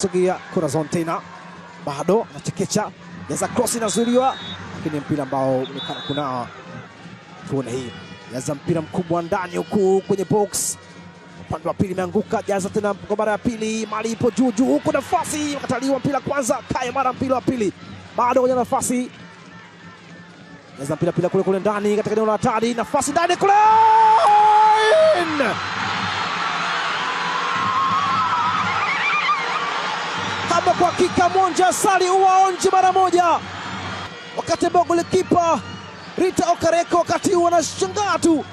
Sogea Corazon tena bado anachekecha, jaza cross inazuiliwa, lakini mpira ambao unaonekana kuna tuone hii jaza mpira mkubwa ndani huku kwenye box upande wa pili imeanguka, jaza tena kwa mara ya pili, mali ipo juu juu huku, nafasi wakataliwa mpira kwanza, kaya mara mpira wa pili bado kwenye nafasi, jaza mpira pila kule kule ndani katika eneo la hatari, nafasi ndani kule In! Hapa kwa hakika mwonja asali uwaonje mara moja, wakati ambao golikipa Rita Okareko wakati huu wanashangaa tu,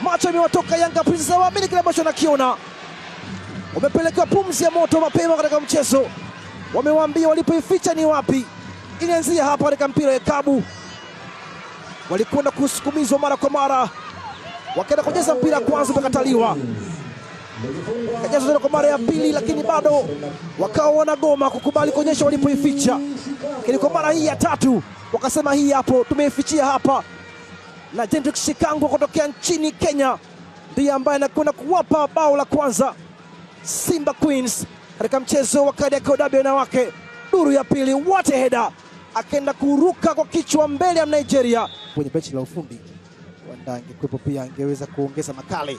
macho yamewatoka Yanga Princess, hawaamini kile ambacho anakiona. Wamepelekewa pumzi ya moto mapema katika mchezo, wamewaambia walipoificha ni wapi. Ilianzia hapa katika mpira wa kikapu, walikwenda kusukumizwa mara kwa mara, wakaenda kucheza mpira kwanza, ukakataliwa, kacheza tena kwa mara ya pili, lakini bado wakawa wanagoma kukubali kuonyesha walipoificha. Lakini kwa mara hii ya tatu wakasema hii hapo tumeifichia hapa, na Jendrick Shikangwa kutokea nchini Kenya ndiye ambaye anakwenda kuwapa bao la kwanza Simba Queens katika mchezo wa Kariakoo Derby wanawake duru ya pili. What a header! Akaenda kuruka kwa kichwa mbele ya Nigeria kwenye benchi la ufundi, huenda angekuwepo pia angeweza kuongeza makali.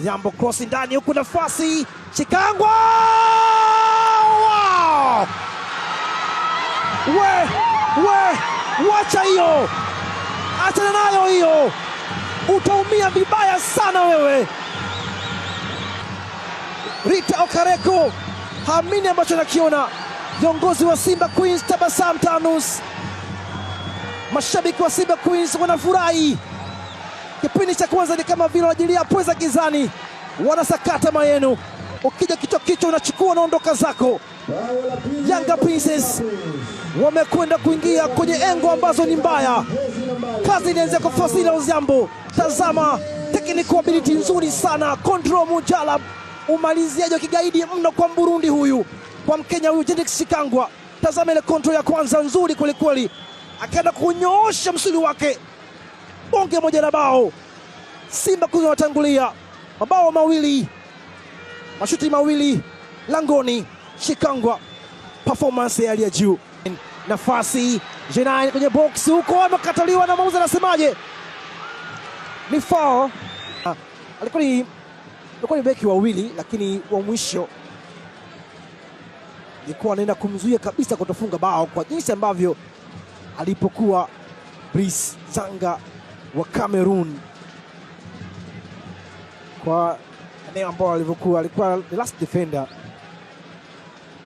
Jambo cross ndani huku, nafasi Shikangwa! Wow! We, wacha hiyo, achana nayo hiyo, utaumia vibaya sana wewe. Rita Okareko haamini ambacho anakiona. Viongozi wa Simba Queens tabasamu tanus, mashabiki wa Simba Queens wanafurahi. Kipindi cha kwanza ni kama vile wanajilia pweza gizani, wanasakata mayenu. Ukija kichwa kichwa unachukua unaondoka zako. Yanga Princess wamekwenda kuingia kwenye engo ambazo ni mbaya. Kazi inaanzia kwa Fasila Oziambo. Tazama technical ability nzuri sana, control Mujalab, umaliziaji wa kigaidi mno kwa Mburundi huyu, kwa Mkenya huyu Jendrick Shikangwa. Tazama ile control ya kwanza nzuri kwelikweli, akaenda kunyoosha msuli wake, bonge moja la bao. Simba Queens wanatangulia mabao mawili, mashuti mawili langoni. Shikangwa performance ya hali ya juu, nafasi Jenain kwenye box huko amekataliwa na mwamuzi, anasemaje? Ni foul. Alikuwa ni beki wawili, lakini wa mwisho alikuwa anaenda kumzuia kabisa kutofunga bao kwa jinsi ambavyo alipokuwa Brice Zanga wa Cameroon kwa eneo ambao alivyokuwa, alikuwa the last defender.